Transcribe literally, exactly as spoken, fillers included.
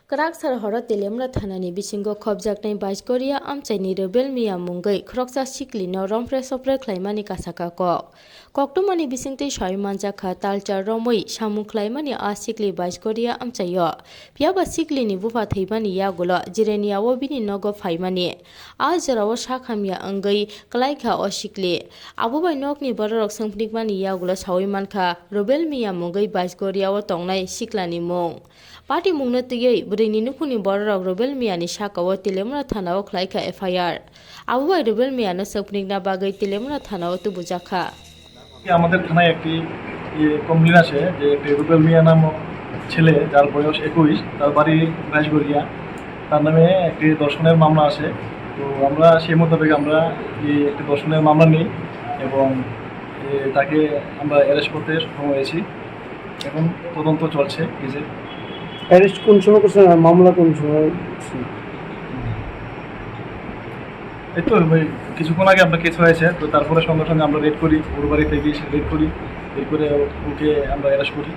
Kwrak sar horo Teliamura thanani bisingo khopjaknai Baisgoria amchaini Rubel Mia mungwi khoroksa siklino rompre sopre khlaimani kasaka kok. Koktwmani bisingtwi sawi manjakha talchar romwi samung khlaimani a sikli Baisgoria amchaio. Phiyaba siklini bupha thwimani yagulo Jireniao bini nogo phaimani. A jorao sak hamya wngwi klaikha o sikli. Abo bai nokni bororok swngphnikmani yagulo sawi mankha Rubel Mia mungwi Baisgoriao tongnai siklani mung. Patimungno twiwi bwrwini nukhungni bororok Rubel Miani sakao Teliamura thanao khlaikha F I R. Abo bai Rubel Miano swngphnikna bagwi Teliamura thanao tubujakha. আমাদের থানায় একটি, ইয়ে, কমপ্লেন আছে যে একটি রুবেল মিয়া নামক ছেলে, যার বয়স একুশ, তার বাড়ি বাইশগড়িয়া, তার নামে একটি ধর্ষণের মামলা আছে। তো আমরা সেই মোতাবেক আমরা এই একটি ধর্ষণের মামলা নিই এবং, এ, তাকে আমরা অ্যারেস্ট করতে সক্ষম হয়েছি। এখন তদন্ত চলছে কেসের। অ্যারেস্ট কোন সময় করছে, মামলা কোন সময় করছে? এই তো ওই কিছুক্ষণ আগে আমরা কেস হয়েছে, তো তারপরে সঙ্গে সঙ্গে আমরা রেড করি, ওর বাড়িতে গিয়ে রেড করি, রেড করে ওকে আমরা অ্যারেস্ট করি।